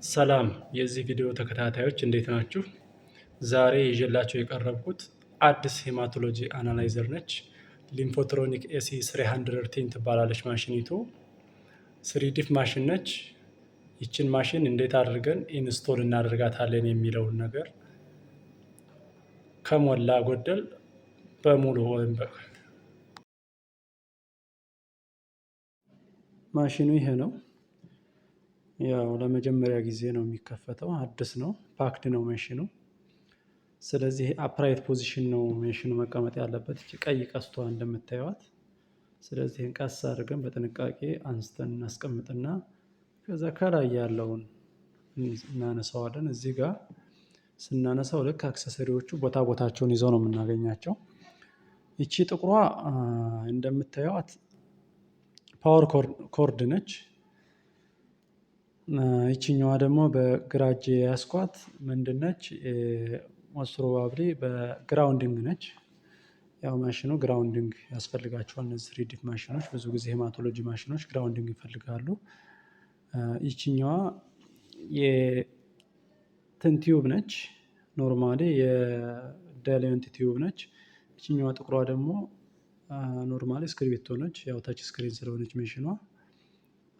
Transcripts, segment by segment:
ሰላም የዚህ ቪዲዮ ተከታታዮች፣ እንዴት ናችሁ? ዛሬ ይዤላችሁ የቀረብኩት አዲስ hematology analyzer ነች። Linfotronic AC 310 ትባላለች ማሽኒቱ። 3DIF ማሽን ነች። ይችን ማሽን እንዴት አድርገን install እናደርጋታለን የሚለውን ነገር ከሞላ ጎደል በሙሉ ወይም ማሽኑ ይሄ ነው። ያው ለመጀመሪያ ጊዜ ነው የሚከፈተው። አዲስ ነው፣ packed ነው ማሽኑ። ስለዚህ upright position ነው ማሽኑ መቀመጥ ያለበት። ቀይ ቀስቷ እንደምታዩት። ስለዚህ ቀስ አድርገን በጥንቃቄ አንስተን እናስቀምጥና ከዛ ከላይ ያለውን እናነሳዋለን። እዚህ ጋር ስናነሳው ልክ accessory ዎቹ ቦታ ቦታቸውን ይዘው ነው የምናገኛቸው። ይቺ ጥቁሯ እንደምታዩት power cord ነች። ይቺኛዋ ደግሞ በግራ እጄ የያዝኳት ምንድነች? Most probably በ grounding ነች። ያው ማሽኑ grounding ያስፈልጋቸዋል። እነዚህ 3DIF ማሽኖች፣ ብዙ ጊዜ hematology ማሽኖች grounding ይፈልጋሉ። ይቺኛዋ የትን tube ነች። Normally የ diluent tube ነች። ይቺኛዋ ጥቁሯ ደግሞ normally እስክሪብቶ ነች። ያው touch screen ስለሆነች ማሽኗ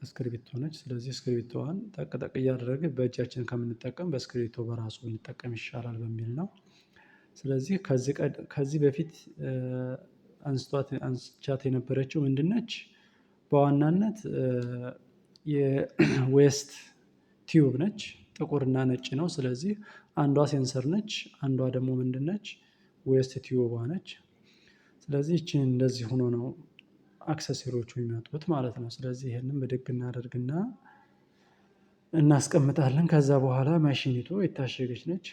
እስክሪብቶ ነች። ስለዚህ እስክሪብቶዋን ጠቅ ጠቅ እያደረግን በእጃችን ከምንጠቀም በእስክሪብቶ በራሱ ብንጠቀም ይሻላል በሚል ነው። ስለዚህ ከዚህ በፊት አንስቻት የነበረችው ምንድነች? በዋናነት የ waste tube ነች። ጥቁርና ነጭ ነው። ስለዚህ አንዷ sensor ነች፣ አንዷ ደግሞ ምንድነች? Waste tube ዋ ነች። ስለዚህ ይቺን እንደዚህ ሆኖ ነው accessory ዎቹ የሚመጡት ማለት ነው። ስለዚህ ይሄንን ብድግ እናደርግና እናስቀምጣለን። ከዛ በኋላ ማሽኒቱ የታሸገች ነች።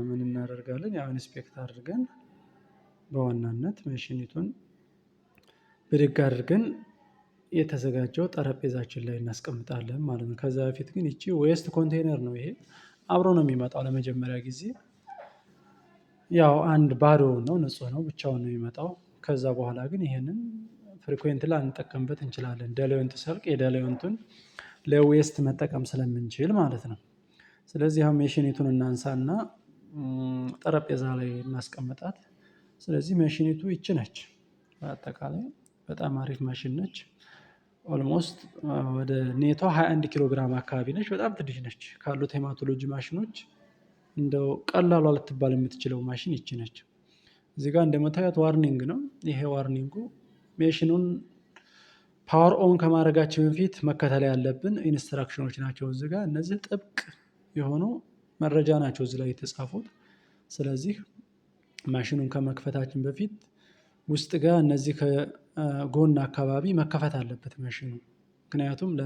ምን እናደርጋለን? ያው inspect አድርገን በዋናነት ማሽኒቱን ብድግ አድርገን የተዘጋጀው ጠረጴዛችን ላይ እናስቀምጣለን ማለት ነው። ከዛ በፊት ግን ይቺ waste container ነው። ይሄ አብሮ ነው የሚመጣው ለመጀመሪያ ጊዜ። ያው አንድ ባዶ ነው፣ ንጹህ ነው፣ ብቻውን ነው የሚመጣው። ከዛ በኋላ ግን ይሄንን frequently ላንጠቀምበት እንችላለን። Diluent ሲያልቅ የ diluent ኡን ለ waste መጠቀም ስለምንችል ማለት ነው። ስለዚህ አሁን ሜሽኒቱን እናንሳና ጠረጴዛ ላይ እናስቀምጣት። ስለዚህ መሽኒቱ ይቺ ነች። በአጠቃላይ በጣም አሪፍ ማሽን ነች። Almost ወደ ኔቷ 21 ኪሎ ግራም አካባቢ ነች። በጣም ትንሽ ነች። ካሉት hematology ማሽኖች እንደው ቀላሏ ልትባል የምትችለው ማሽን ይቺ ነች። እዚህ ጋር እንደምታዩት warning ነው። ይሄ warning ኡ ማሽኑን power on ከማድረጋችን በፊት መከተል ያለብን instruction ኖች ናቸው። እዚህ ጋር እነዚህ ጥብቅ የሆኑ መረጃ ናቸው እዚህ ላይ የተጻፉት። ስለዚህ ማሽኑን ከመክፈታችን በፊት ውስጥ ጋር እነዚህ ከጎን አካባቢ መከፈት አለበት ማሽኑ። ምክንያቱም ለ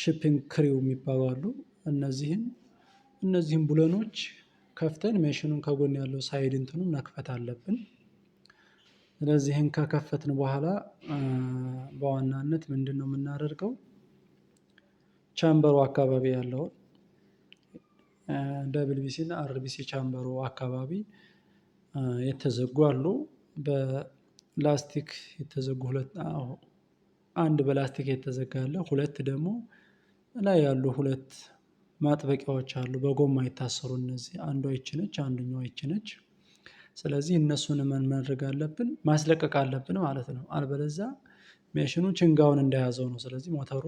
shipping screw የሚባሉ አሉ። እነዚህን ቡለኖች ከፍተን ማሽኑን ከጎን ያለው side እንትኑን መክፈት አለብን። ስለዚህ ይሄን ከከፈትን በኋላ በዋናነት ምንድነው የምናደርገው? Chamber ኡ አካባቢ ያለውን WBC እና RBC chamber ኡ አካባቢ የተዘጉ አሉ። በላስቲክ የተዘጉ ሁለት፣ አንድ በላስቲክ የተዘጋ አለ። ሁለት ደግሞ ላይ ያሉ ሁለት ማጥበቂያዎች አሉ፣ በጎማ የታሰሩ። እነዚህ አንዷ ይቺ ነች፣ አንደኛዋ ይቺ ነች። ስለዚህ እነሱን ምን ማድረግ አለብን? ማስለቀቅ አለብን ማለት ነው። አልበለዛ ሜሽኑ ችንጋውን እንደያዘው ነው። ስለዚህ ሞተሩ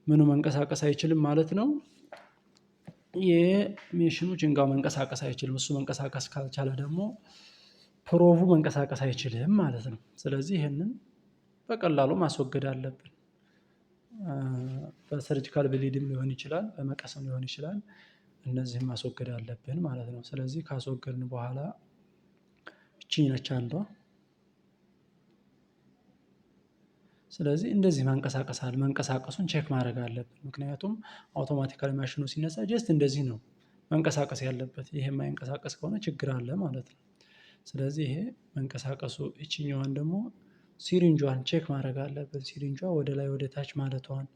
ምኑ መንቀሳቀስ አይችልም ማለት ነው። የሜሽኑ ችንጋው መንቀሳቀስ አይችልም። እሱ መንቀሳቀስ ካልቻለ ደግሞ probe ኡ መንቀሳቀስ አይችልም ማለት ነው። ስለዚህ ይህንን በቀላሉ ማስወገድ አለብን። በ surgical blade ም ሊሆን ይችላል፣ በመቀስም ሊሆን ይችላል። እነዚህን ማስወገድ አለብን ማለት ነው። ስለዚህ ካስወገድን በኋላ እቺ ነች አንዷ። ስለዚህ እንደዚህ ማንቀሳቀስ መንቀሳቀሱን check ማድረግ አለብን። ምክንያቱም automatically ማሽኑ ሲነሳ just እንደዚህ ነው መንቀሳቀስ ያለበት። ይሄ የማይንቀሳቀስ ከሆነ ችግር አለ ማለት ነው። ስለዚህ ይሄ መንቀሳቀሱ፣ ይችኛዋን ደግሞ syringe ኧን check ማድረግ አለብን። Syringe ዋ ወደ ላይ ወደ ታች ማለቷን፣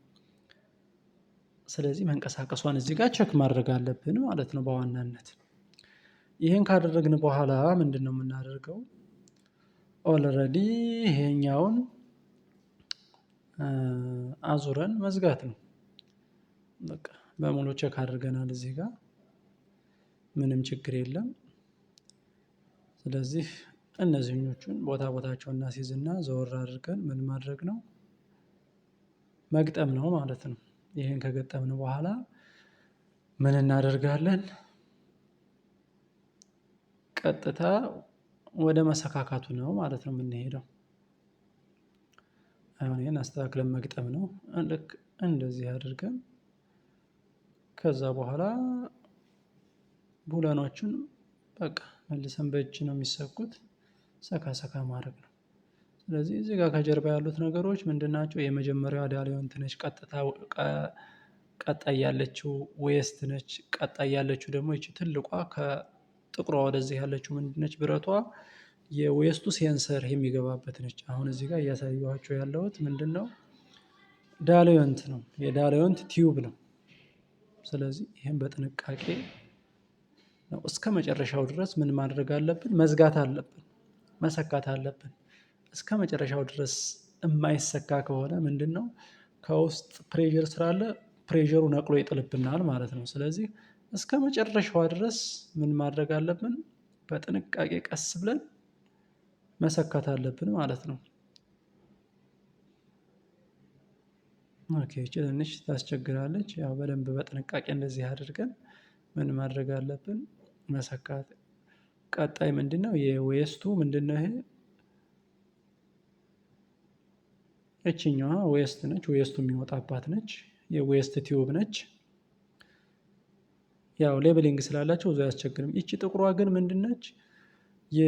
ስለዚህ መንቀሳቀሷን እዚህ ጋር check ማድረግ አለብን ማለት ነው በዋናነት። ይህን ካደረግን በኋላ ምንድን ነው የምናደርገው? Already ይሄኛውን አዙረን መዝጋት ነው። በቃ በሙሉ check አድርገናል። እዚህ ጋር ምንም ችግር የለም። ስለዚህ እነዚህኞቹን ቦታ ቦታቸውን እናስይዝና ዘወር አድርገን ምን ማድረግ ነው? መግጠም ነው ማለት ነው። ይህን ከገጠምን በኋላ ምን እናደርጋለን? ቀጥታ ወደ መሰካካቱ ነው ማለት ነው የምንሄደው። አሁን ይህን አስተካክለን መግጠም ነው። ልክ እንደዚህ አድርገን ከዛ በኋላ ቡለኖቹን በቃ መልሰን በእጅ ነው የሚሰኩት። ሰካ ሰካ ማድረግ ነው። ስለዚህ እዚህ ጋር ከጀርባ ያሉት ነገሮች ምንድን ናቸው? የመጀመሪያዋ diluent ነች። ቀጥታ ቀጣይ ያለችው waste ነች። ቀጣይ ያለችው ደግሞ ይቺ ትልቋ ከጥቁሯ ወደዚህ ያለችው ምንድነች? ብረቷ የ waste ኡ sensor የሚገባበት ነች። አሁን እዚህ ጋር እያሳየኋቸው ያለሁት ምንድን ነው? Diluent ነው። የ diluent tube ነው። ስለዚህ ይህም በጥንቃቄ ነው እስከ መጨረሻው ድረስ ምን ማድረግ አለብን? መዝጋት አለብን፣ መሰካት አለብን። እስከ መጨረሻው ድረስ የማይሰካ ከሆነ ምንድን ነው ከውስጥ pressure ስላለ pressure ኡ ነቅሎ ይጥልብናል ማለት ነው። ስለዚህ እስከ መጨረሻዋ ድረስ ምን ማድረግ አለብን? በጥንቃቄ ቀስ ብለን መሰካት አለብን ማለት ነው። Okay፣ ይቺ ትንሽ ታስቸግራለች። ያው በደንብ በጥንቃቄ እንደዚህ አድርገን ምን ማድረግ አለብን? መሰካት። ቀጣይ ምንድነው? የ waste ኡ ምንድነው? ይሄ እችኛዋ waste ነች። Waste ኡ የሚወጣባት ነች። የ waste tube ነች። ያው labeling ስላላቸው ብዙ አያስቸግርም። ይቺ ጥቁሯ ግን ምንድነች? የ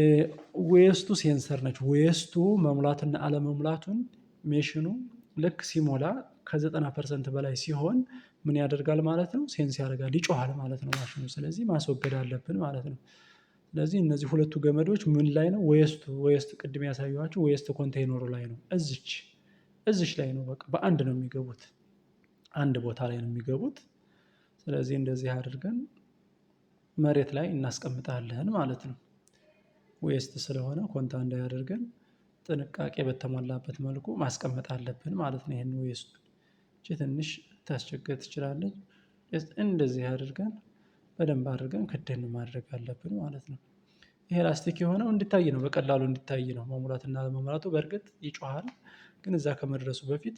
waste ኡ sensor ነች። Waste ኡ መሙላትና አለመሙላቱን ሜሽኑ ልክ ሲሞላ ከ90% በላይ ሲሆን ምን ያደርጋል ማለት ነው? Sense ያደርጋል፣ ይጮሃል ማለት ነው ማሽኑ። ስለዚህ ማስወገድ አለብን ማለት ነው። ስለዚህ እነዚህ ሁለቱ ገመዶች ምን ላይ ነው? Waste ቅድም ያሳየኋችሁ waste container ኡ ላይ ነው። እዚች ላይ ነው። በቃ በአንድ ነው የሚገቡት፣ አንድ ቦታ ላይ ነው የሚገቡት። ስለዚህ እንደዚህ አድርገን መሬት ላይ እናስቀምጣለን ማለት ነው። Waste ስለሆነ conta እንዳያደርገን ጥንቃቄ በተሞላበት መልኩ ማስቀመጥ አለብን ማለት ነው። ይሄን waste ኡ እቺ ትንሽ ታስቸግር ትችላለች። እንደዚህ አድርገን በደንብ አድርገን ክድን ማድረግ አለብን ማለት ነው። ይሄ ላስቲክ የሆነው እንዲታይ ነው፣ በቀላሉ እንዲታይ ነው። መሙላትና አለመሙላቱ በእርግጥ ይጮሃል፣ ግን እዛ ከመድረሱ በፊት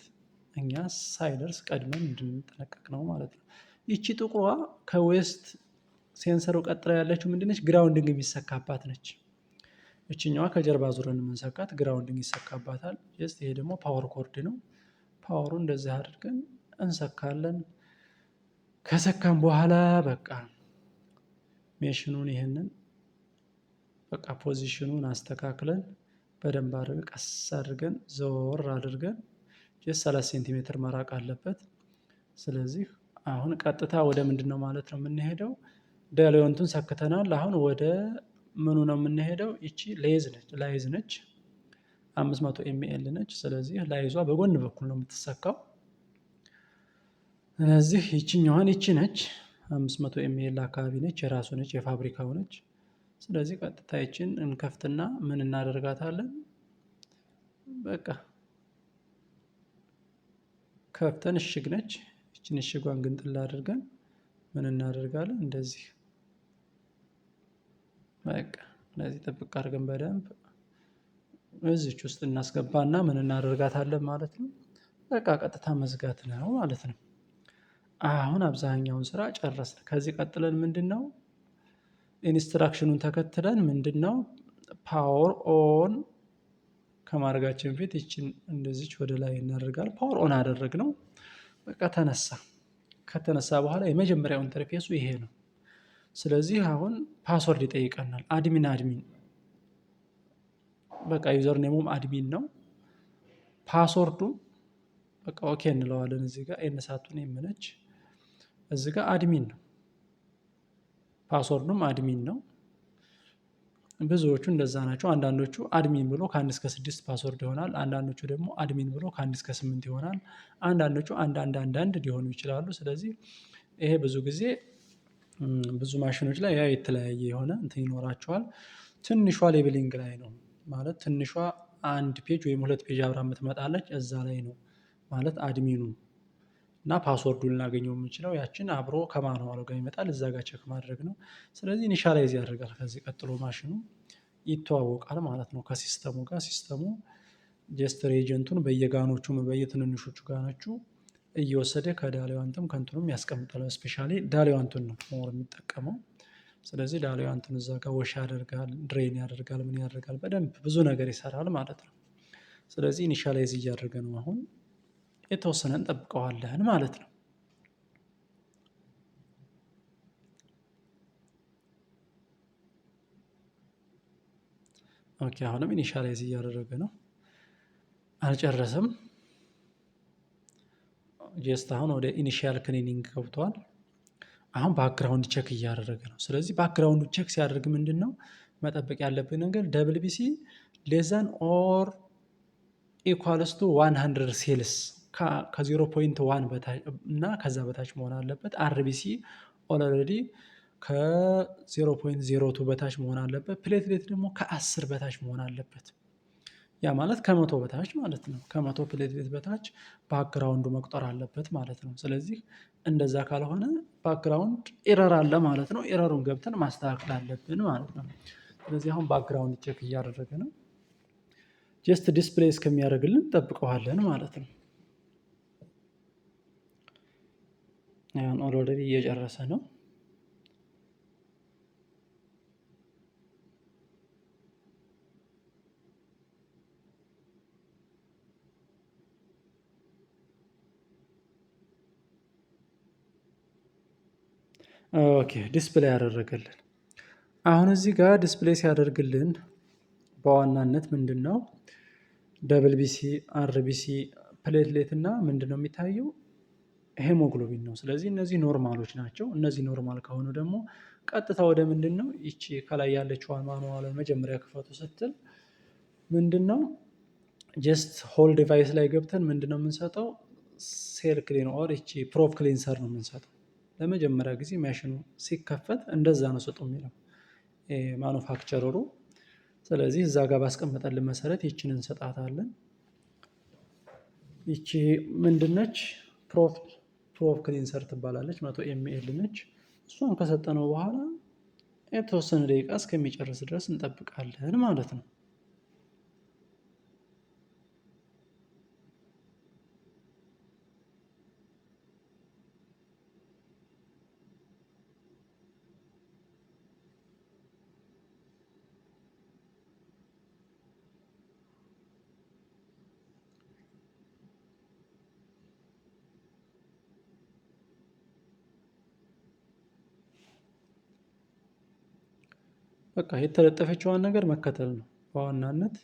እኛ ሳይደርስ ቀድመን እንድንጠነቀቅ ነው ማለት ነው። ይቺ ጥቁሯ ከ waste sensor ኡ ቀጥላ ያለችው ምንድነች? Grounding የሚሰካባት ነች። እችኛዋ ከጀርባ ዙረን የምንሰካት grounding ይሰካባታል። Just ይሄ ደግሞ power cord ነው። Power ኡ እንደዚህ አድርገን እንሰካለን። ከሰካን በኋላ በቃ ሜሽኑን ይሄንን በቃ position ኡን አስተካክለን በደንብ አድርገን ቀስ አድርገን ዘወር አድርገን just 30 ሴንቲሜትር መራቅ አለበት። ስለዚህ አሁን ቀጥታ ወደ ምንድን ነው ማለት ነው የምንሄደው? Diluent ኡን ሰክተናል። አሁን ወደ ምኑ ነው የምንሄደው? ይቺ lathe ነች፣ lathe ነች 500 ml ነች። ስለዚህ ላይዟ በጎን በኩል ነው የምትሰካው። ስለዚህ ይቺኛዋን ይቺ ነች 500 ml አካባቢ ነች፣ የራሱ ነች፣ የፋብሪካው ነች። ስለዚህ ቀጥታ ይችን እንከፍትና ምን እናደርጋታለን? በቃ ከፍተን እሽግ ነች። ይችን እሽጓን ግንጥል አድርገን ምን እናደርጋለን? እንደዚህ በቃ እንደዚህ ጥብቅ አድርገን በደንብ እዚች ውስጥ እናስገባና ምን እናደርጋታለን ማለት ነው። በቃ ቀጥታ መዝጋት ነው ማለት ነው። አሁን አብዛኛውን ስራ ጨረስን። ከዚህ ቀጥለን ምንድነው instruction ኡን ተከትለን ምንድነው power on ከማድረጋችን በፊት ይችን እንደዚች ወደ ላይ እናደርጋለን። Power on አደረግነው፣ በቃ ተነሳ። ከተነሳ በኋላ የመጀመሪያው interface ኡ ይሄ ነው። ስለዚህ አሁን password ይጠይቀናል። Admin admin፣ በቃ username ኡም admin ነው። Password ኡ በቃ okay እንለዋለን። እዚህ ጋር N ሳቱን የምነች እዚህ ጋር admin ነው። Password ኡም admin ነው። ብዙዎቹ እንደዛ ናቸው። አንዳንዶቹ admin ብሎ ከ1 እስከ 6 password ይሆናል። አንዳንዶቹ ደግሞ admin ብሎ ከ1 እስከ 8 ይሆናል። አንዳንዶቹ አንድ አንድ አንድ አንድ ሊሆኑ ይችላሉ። ስለዚህ ይሄ ብዙ ጊዜ ብዙ ማሽኖች ላይ ያ የተለያየ የሆነ እንትን ይኖራቸዋል። ትንሿ labeling ላይ ነው፣ ማለት ትንሿ አንድ page ወይም ሁለት page አብራ የምትመጣለች፣ እዛ ላይ ነው ማለት admin ኡ። እና password ኡን ልናገኘው የምንችለው ያችን አብሮ ከ manual ኡ ጋር ይመጣል፣ እዛ ጋር check ማድረግ ነው። ስለዚህ initialize ያደርጋል። ከዚህ ቀጥሎ ማሽኑ ይተዋወቃል ማለት ነው ከ system ኡ ጋር። System ኡ just reagent ኡን በየጋኖቹ፣ በየትንንሾቹ ጋኖቹ እየወሰደ ከ diluent ም ከእንትኑም ያስቀምጣል። Specially diluent ኡን ነው more የሚጠቀመው። ስለዚህ diluent ኡን እዛ ጋር wash ያደርጋል፣ drain ያደርጋል፣ ምን ያደርጋል፣ በደንብ ብዙ ነገር ይሰራል ማለት ነው። ስለዚህ initialize እያደረገ ነው አሁን፣ የተወሰነ እንጠብቀዋለን ማለት ነው። Okay፣ አሁንም initialize እያደረገ ነው፣ አልጨረሰም። Just አሁን ወደ initial cleaning ገብቷል። አሁን background check እያደረገ ነው። ስለዚህ background ኡ check ሲያደርግ ምንድን ነው መጠበቅ ያለብን ነገር? WBC less than or equals to 100 cells፣ ከ0.1 እና ከዛ በታች መሆን አለበት። RBC already ከ0.02 በታች መሆን አለበት። Platelet ደግሞ ከ10 በታች መሆን አለበት። ያ ማለት ከ100 በታች ማለት ነው። ከ100 platelet በታች background ኡ መቁጠር አለበት ማለት ነው። ስለዚህ እንደዛ ካልሆነ background error አለ ማለት ነው። Error ኡን ገብተን ማስተካከል አለብን ማለት ነው። ስለዚህ አሁን background check እያደረገ ነው። Just display እስከሚያደርግልን እንጠብቀዋለን ማለት ነው። አሁን already እየጨረሰ ነው። Okay፣ display ያደረገልን። አሁን እዚህ ጋር display ሲያደርግልን በዋናነት ምንድን ነው? WBC፣ RBC፣ platelet እና ምንድን ነው የሚታየው? ሄሞግሎቢን ነው። ስለዚህ እነዚህ normal ኦች ናቸው። እነዚህ normal ከሆኑ ደግሞ ቀጥታ ወደ ምንድን ነው፣ ይቺ ከላይ ያለችዋን manual መጀመሪያ ክፈቱ ስትል ምንድን ነው፣ just whole device ላይ ገብተን ምንድን ነው የምንሰጠው? Cell clean or ይቺ probe cleanser ነው የምንሰጠው። ለመጀመሪያ ጊዜ ማሽኑ ሲከፈት እንደዛ ነው ስጡ የሚለው manufacturer ኡ። ስለዚህ እዛ ጋር ባስቀመጠልን መሰረት ይችን እንሰጣታለን። ይቺ ምንድነች? Probe cleanser ትባላለች። 100 ml ነች። እሷን ከሰጠነው በኋላ የተወሰነ ደቂቃ እስከሚጨርስ ድረስ እንጠብቃለን ማለት ነው። በቃ የተለጠፈችዋን ነገር መከተል ነው። በዋናነት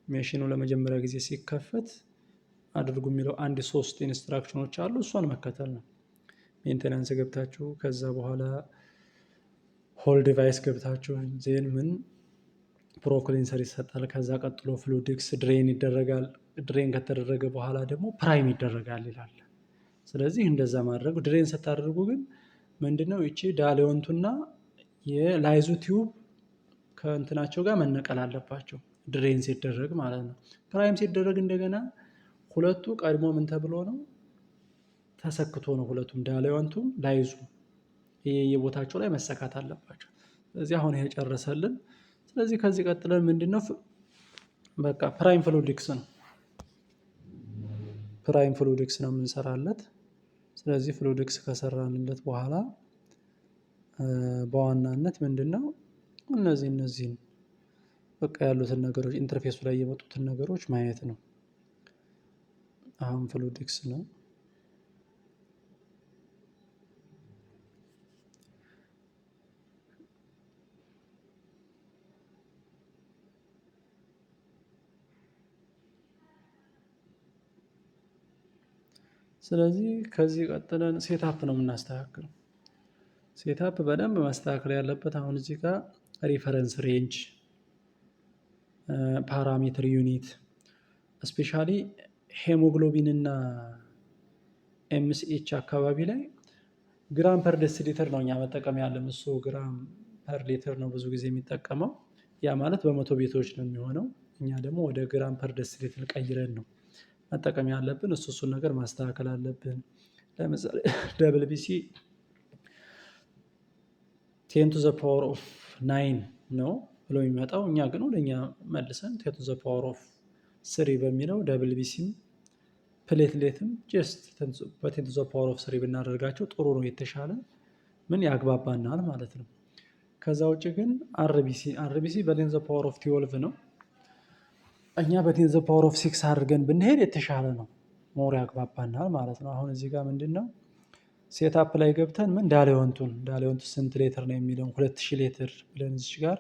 ሜሽኑ ለመጀመሪያ ጊዜ ሲከፈት አድርጉ የሚለው አንድ ሶስት instruction ኦች አሉ። እሷን መከተል ነው። Maintenance ገብታችሁ፣ ከዛ በኋላ whole device ገብታችሁ፣ then ምን probe cleanser ይሰጣል። ከዛ ቀጥሎ fluidics drain ይደረጋል። Drain ከተደረገ በኋላ ደግሞ prime ይደረጋል ይላል። ስለዚህ እንደዛ ማድረጉ፣ drain ስታደርጉ ግን ምንድነው፣ ይቺ diluent ኡና የ lyse ኡ tube ከእንትናቸው ጋር መነቀል አለባቸው። Drain ሲደረግ ማለት ነው። Prime ሲደረግ እንደገና ሁለቱ ቀድሞ ምን ተብሎ ነው፣ ተሰክቶ ነው። ሁለቱም diluent ኡም lyse ኡ የቦታቸው ላይ መሰካት አለባቸው። ስለዚህ አሁን ይሄ ጨረሰልን። ስለዚህ ከዚህ ቀጥለን ምንድነው? በቃ prime fluidics ነው። Prime fluidics ነው የምንሰራለት። ስለዚህ fluidics ከሰራንለት በኋላ በዋናነት ምንድነው፣ እነዚህን በቃ ያሉትን ነገሮች፣ interface ኡ ላይ የመጡትን ነገሮች ማየት ነው። አሁን fluidics ነው። ስለዚህ ከዚህ ቀጥለን setup ነው የምናስተካክለው። Setup በደንብ ማስተካከል ያለበት አሁን እዚህ ጋር reference range፣ parameter unit፣ especially hemoglobin እና MCH አካባቢ ላይ gram per deciliter ነው እኛ መጠቀም ያለን። እሱ gram per liter ነው ብዙ ጊዜ የሚጠቀመው። ያ ማለት በመቶ ቤቶች ነው የሚሆነው። እኛ ደግሞ ወደ gram per deciliter ቀይረን ነው መጠቀም ያለብን። እሱን ነገር ማስተካከል አለብን። ለምሳሌ WBC 10 to the power of 9 ነው ብሎ የሚመጣው፣ እኛ ግን ወደ እኛ መልሰን 10 to the power of 3 በሚለው WBC ም platelet ም just በ 10 to the power of 3 ብናደርጋቸው ጥሩ ነው፣ የተሻለ ምን ያግባባናል ማለት ነው። ከዛ ውጭ ግን RBC በ 10 the power of 12 ነው። እኛ በ 10 the power of 6 አድርገን ብንሄድ የተሻለ ነው፣ more ያግባባናል ማለት ነው። አሁን እዚህ ጋር ምንድን ነው፣ setup ላይ ገብተን ምን diluent ኡን፣ diluent ኡ ስንት ሌትር ነው የሚለውን 2000 ሌትር ብለን እዚች ጋር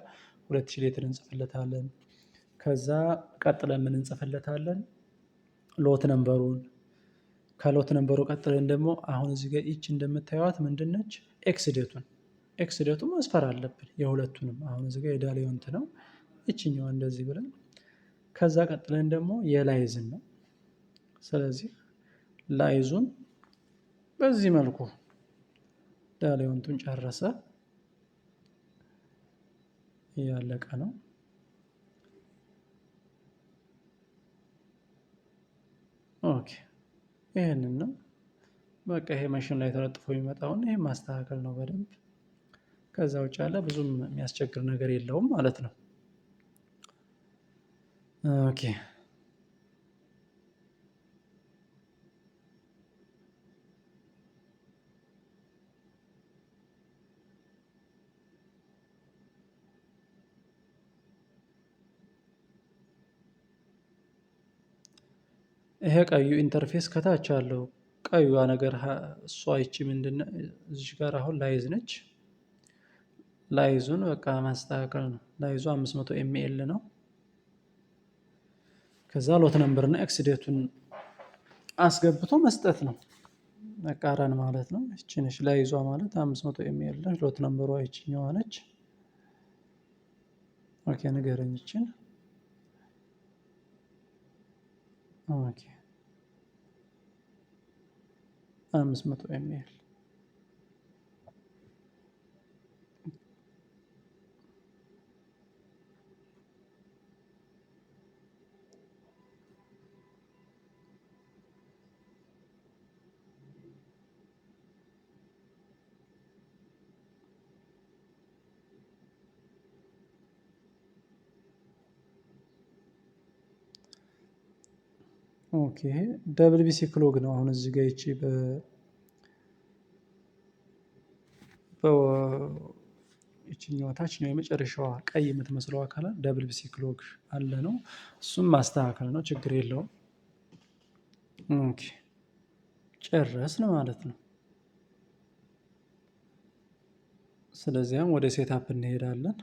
2000 ሌትር እንጽፍለታለን። ከዛ ቀጥለን ምን እንጽፍለታለን? Lot number ኡን። ከ lot number ኡ ቀጥለን ደግሞ አሁን እዚህ ጋር ይች እንደምታዩት ምንድን ነች? ex date ኡን፣ ex date ኡ ማስፈር አለብን የሁለቱንም። አሁን እዚህ ጋር የ diluent ነው፣ ይችኛዋ እንደዚህ ብለን፣ ከዛ ቀጥለን ደግሞ የ lyse ን ነው። ስለዚህ lyse ኡን በዚህ መልኩ diluent ኡን ጨረሰ፣ እያለቀ ነው። Okay፣ ይህንን ነው በቃ፣ ይሄ መሽን ላይ ተለጥፎ የሚመጣውን ይሄን ማስተካከል ነው በደንብ። ከዛ ውጭ ያለ ብዙም የሚያስቸግር ነገር የለውም ማለት ነው። Okay፣ ይሄ ቀዩ interface ከታች ያለው ቀዩዋ ነገር እሷ ይቺ ምንድን፣ እዚች ጋር አሁን lyse ነች። Lyse ኡን በቃ ማስተካከል ነው። Lyse ኡ 500 ml ነው። ከዛ lot number እና ex date ኡን አስገብቶ መስጠት ነው። መቃረን ማለት ነው። ይቺ ነች lyse ዋ ማለት፣ 500 ml ነች። Lot number ዋ ይችኛዋ ነች። Okay፣ ንገረኝ ይችን። Okay፣ 500 ml። Okay፣ WBC clog ነው። አሁን እዚህ ጋር ይቺ ይችኛዋ ታችኛው የመጨረሻዋ ቀይ የምትመስለው አካል WBC clog አለ ነው። እሱም ማስተካከል ነው፣ ችግር የለውም። Okay፣ ጨረስን ማለት ነው። ስለዚያም ወደ setup እንሄዳለን።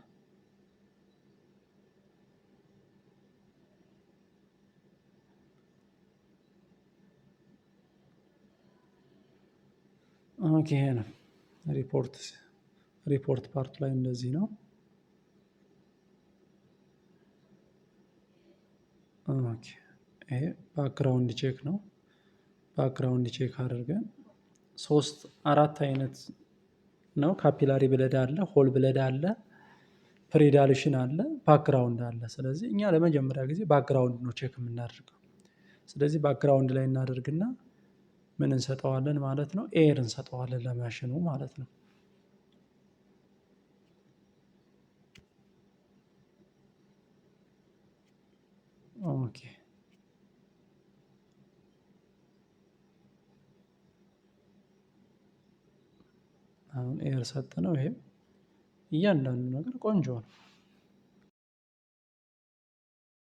Okay፣ ይሄ ነው report። Report part ኡ ላይ እንደዚህ ነው። Okay፣ ይሄ background check ነው። Background check አድርገን ሶስት አራት አይነት ነው። Capillary blood አለ፣ whole blood አለ፣ predilution አለ፣ background አለ። ስለዚህ እኛ ለመጀመሪያ ጊዜ background ነው check የምናደርገው። ስለዚህ background ላይ እናደርግና ምን እንሰጠዋለን ማለት ነው? Air እንሰጠዋለን ለማሽኑ ማለት ነው። Okay፣ አሁን air ሰጠነው። ይሄም እያንዳንዱ ነገር ቆንጆ ነው።